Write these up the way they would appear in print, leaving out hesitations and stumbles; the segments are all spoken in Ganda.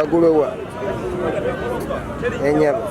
Agulewa enyama.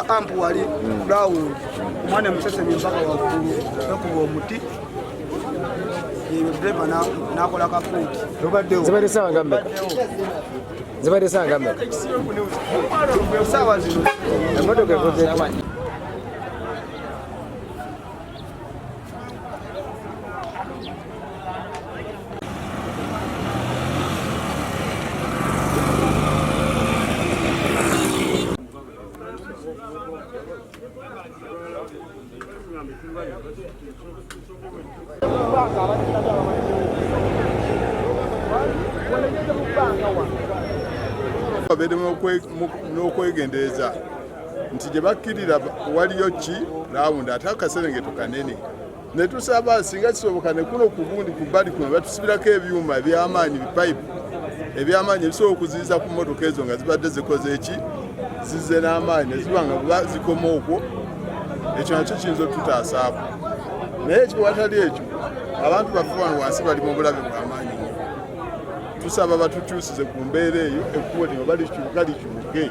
Ampu wali round omwana musesemi mpaka waggulu ekuba omuti dereva nakola kapuuti. Zibadde saawa nga mmeka? Zibadde saawa nga mmeka? Saawa zino Emmotoka evuze etya? Babeere n'okwegendereza nti gye bakkirira waliyo ki rawundi ate akaserengeto kanene ne tusaba singa kisoboka ne kuno ku gundi ku bbali kuno batusibirako ebyuma eby'amaanyi, bipayipu eby'amaanyi ebisobola okuziyiza ku mmotoka ezo nga zibadde zikoze eki zizze n'amaanyi ne ziba nga zikoma okwo, ekyo nakyo kiyinza otutaasaako. Naye ekiwatali ekyo abantu baffe wano wansi bali mu bulabe bw'amaanyi nnyo. Tusaba batukyusize ku mbeera eyo, ekkubo lino balikyuka likyuke.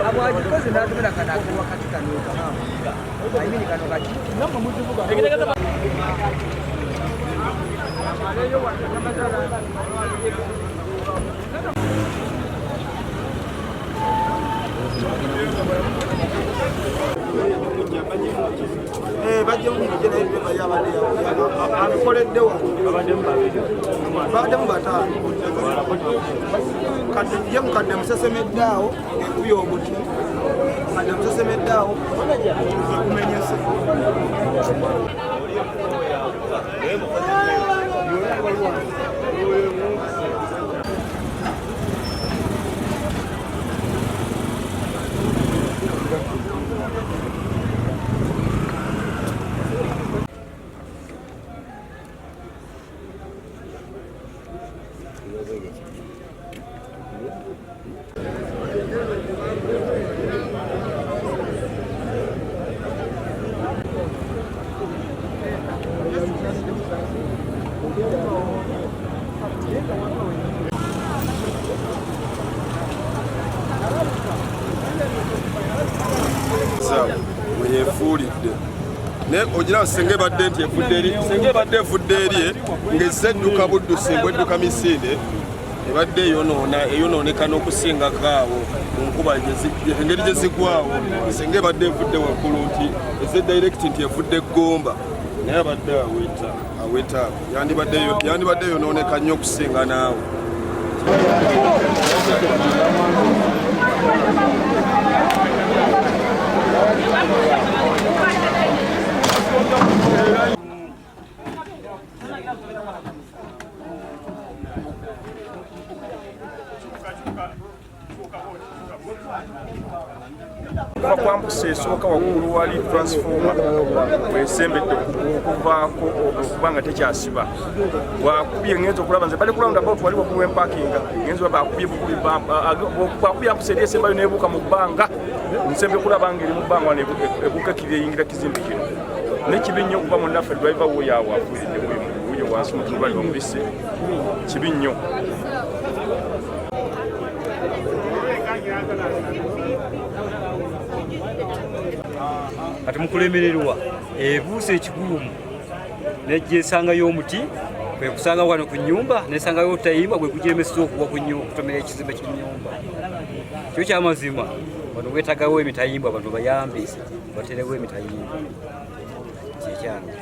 Abwagikoze n'atumira kano akawakati kano I mean kano kaki baddemu bataano ye mukadde musesemedde awo ekubye omuti mukadde musesemedde awo ekumenyese. Weyefuulidde naye ogira singa ebadde nti efudde eri, singa ebadde efudde eri ng'ezze edduka buddusi mbwe edduka misinde ebadde eyonooneka n'okusingako awo mu nkuba engeri gye zigwawo. Singa ebadde evudde waggulu nti ezze direct nti evudde Ggomba, naye abadde aweta awo yandibadde eyonooneka nnyo okusinga naawe. Kwambusa esooka waggulu wali transformer wesembedde okuvaako okuba nga tekyasiba. Bwakubye ngenza okulaba nze bali ku roundabout wali waggulu w'empakinga, ngenza bakubye bukubi bwakubye ampusa eri esembayo n'ebuuka mu bbanga, nsembe kulaba nga eri mu bbanga wano ebuuka ekkirira eyingira kizimbe kino. Nekibi nnyo okuba munnaffe driver wuuyo awo afiiridde wuuyo wansi mu tulubaali bamubisse, kibi nnyo. Kati mukulemererwa ebuusa ekigulumu nejja esangayo omuti kwe kusanga wano ku nnyumba nesangayo olutayimbwa gwe gugiremeseza okugwa ku nnyumba okutomera ekizimbe ky'ennyumba. Kyo kyamazima wano weetagawo emitayimbwa, abantu bayambe baterewo emitayimbwa kyekyange.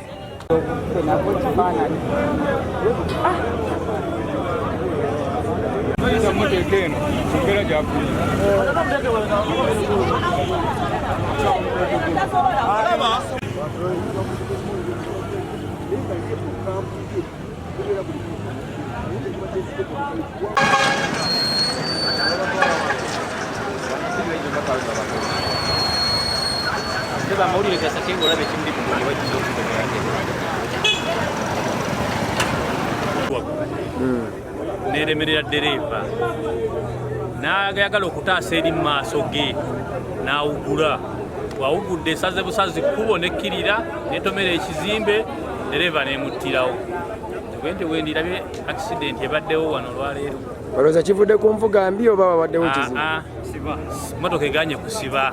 Amawulire gasake ng'olaba ekimuli ku mubiri wajjuza okutegera. Neeremerera ddereeva n'ayagala okutaasa eri mu maaso ge n'awugula. Bw'awugudde esaze busazi kkubo n'ekkirira n'etomera ekizimbe, ddereeva n'emuttirawo. Bwe nti bwe ndirabye accident ebaddewo wano olwaleero. Olowooza kivudde ku nvuga mbi oba wabaddewo kizibu? Mmotoka egaanye kusiba.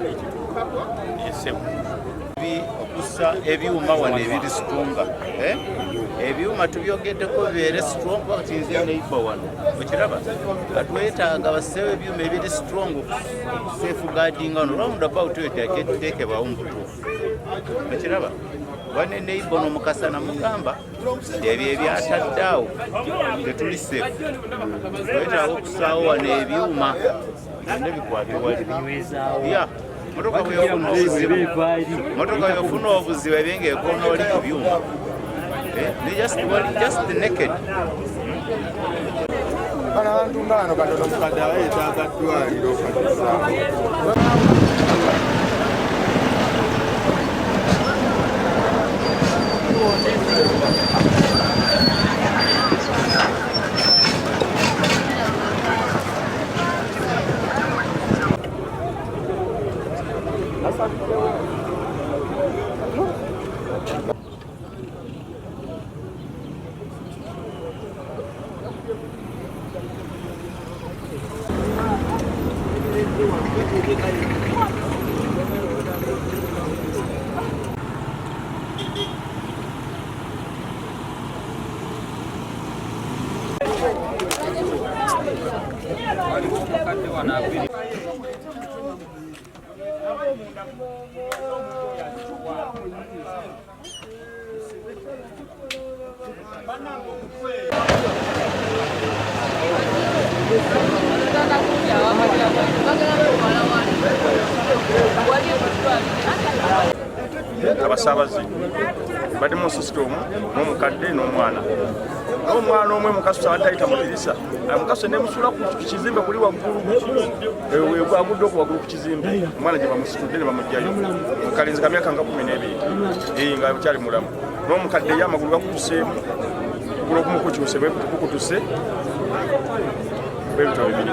Esebo. Okussa ebyuma wano ebiri situnga. Ebyuma tubyogeddeko bibeere strong kati nze neighbor wano. Okiraba? Atwetaaga basseewo ebyuma ebiri strong okusafeguardinga wano. Roundabout eyo teekebwawo mu butuufu. Okiraba? Wane neighbor no mukasana mugamba ebyo ebyatadde awo tetuli safe. Twetaaga okussaawo wano ebyuma byonna bikwate wali. Motoka bw'efuna obuzibu ebyenga ekoona wali ku byuma. Just naked. Bano abantu nga bano katono mukadde aba yeetaaga ddwaliro kati. Abasaabaze balimu sisita omu n'omukadde n'omwana n'omwana omwe mukasusa abadde ayita mu dirisa, mukasusa nemusula ku kizimbe kuli waggulu, agudde oku waggulu ku kizimbe, omwana gye bamusitudde ne bamugjayo. Mukalenzi ka myaka nga 12 nga kyali mulamu, n'omukadde ye amagulu gakutuseemu, okugulu okumu kukyuse bwe kukutuse bwebityo bibiri,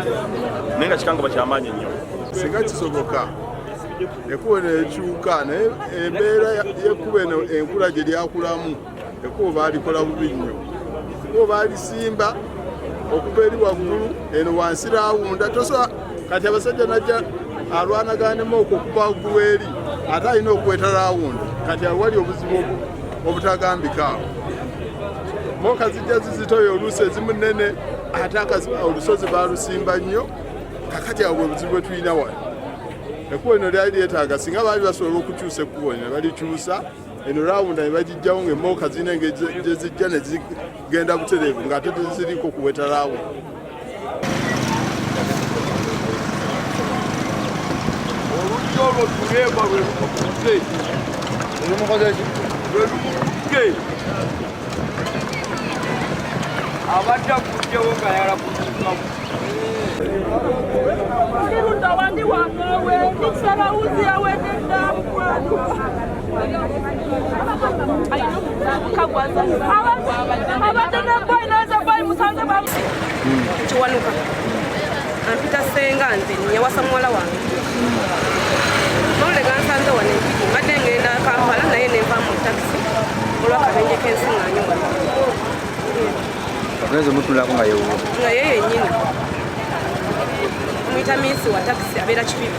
naye nga kikangabwa kyamaanyi nnyo. Singa kisoboka ekkubo eno ekyuka, naye embeera y'ekkubo eno enkula gye lyakulamu, ekkubo baalikola bubi nnyo. Ekkubo baalisimba okuva eri waggulu eno wansi raawunda tosobola. Kati abasajja najja alwanaganemu okwo okuva waggulu eri, ate alina okuweta raawunda. Kati awo wali obuzibu obutagambika awo. Moka zijja zizitoyo oluusi ezimu nnene, ate olusozi baalusimba nnyo. Kakati awo bwe buzibu bwe tulina wano. Ekkubo lino lyali lyetaaga, singa baali basobola okukyusa ekkubo lino ne balikyusa, eno raawunda ne bagijjawo, ng'emmooka zirina engeri gye zijja ne zigenda butereevu ng'ate teziriiko kuweta raawunda. Oluggi olwo tuleeva lwe lumukutte, lwe lumukutte, abadde aguddewo nga yala kutuukamu. Kirunda wandi wanowe nikisalawuzi yawedde dda mukwano. Abadde ne boyi naza boyi musanze bamu. Kiwanuka ampita senga, nze yawasa muwala wange. Mawulire gansanze wano Empigi, mbadde ngenda Kampala naye nenva mu takisi olw'akabenje k'ensiŋŋaanyi wano. Ogenza omutulako nga yewuwo? Nga ye yennyini muyita minsi wa takisi, abeera Kibibi.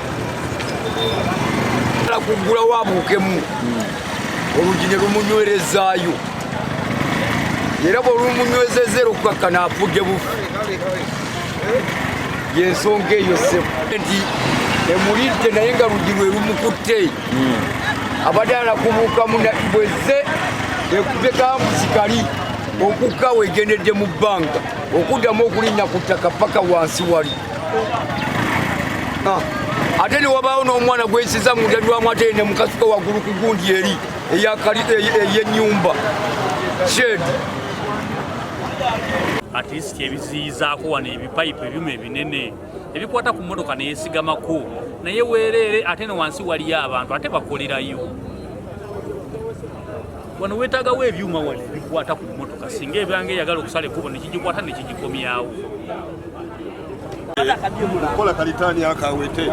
Kuggulawo abuukemu, oluggi ne lumunywerezaayo, era bw'olumunywezezza era okukakkana afudde bufu. Yensonga eyo ssebo nti emulidde, naye nga luggi lwe lumukutte. Abadde alakubuukamu bwezze ekubye kambusi kali okukka wegendedde mu bbanga okuddamu okulinnya ku ttaka paka wansi wali. Ate ne wabaawo n'omwana gwesiza mu ndabirwamu, ate ne mukasuka waggulu ku gundi eri ey'ennyumba shed. At least ebiziyizaako wano ebipayipu ebyuma ebinene ebikwata ku mmotoka neyesigamako, naye weereere ate ne wansi waliyo abantu ate bakolerayo wano. Weetaagawo ebyuma wano ebikwata ku mmotoka, singa ebanga eyagala okusala ekkubo nekigikwata nekigikomyawo. Kukola kalitaani akawete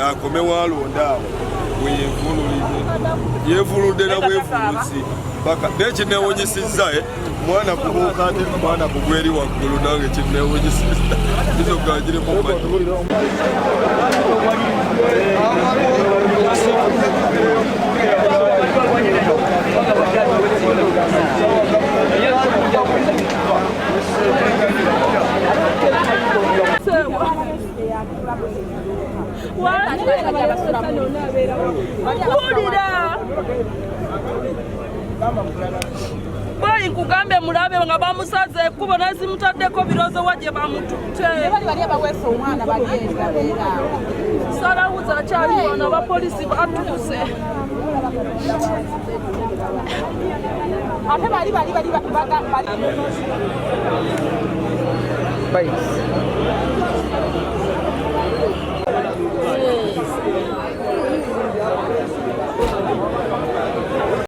akome walonda awo weyevunulidde, yevunuludde na bwevunuzi paka naye kinewunyisizza mwana kubuuka ate mwana kugwa eri waggulu, nange kinewunyisizza izo gangiremu. Mpulira boyi, nkugambe mulabe nga bamusaze ekkubo naye simutaddeko birowoozo wa gye bamututte. Salawuzi akyali wano, abapoliisi batuuse. Ate bali bali bali bali. Bikes.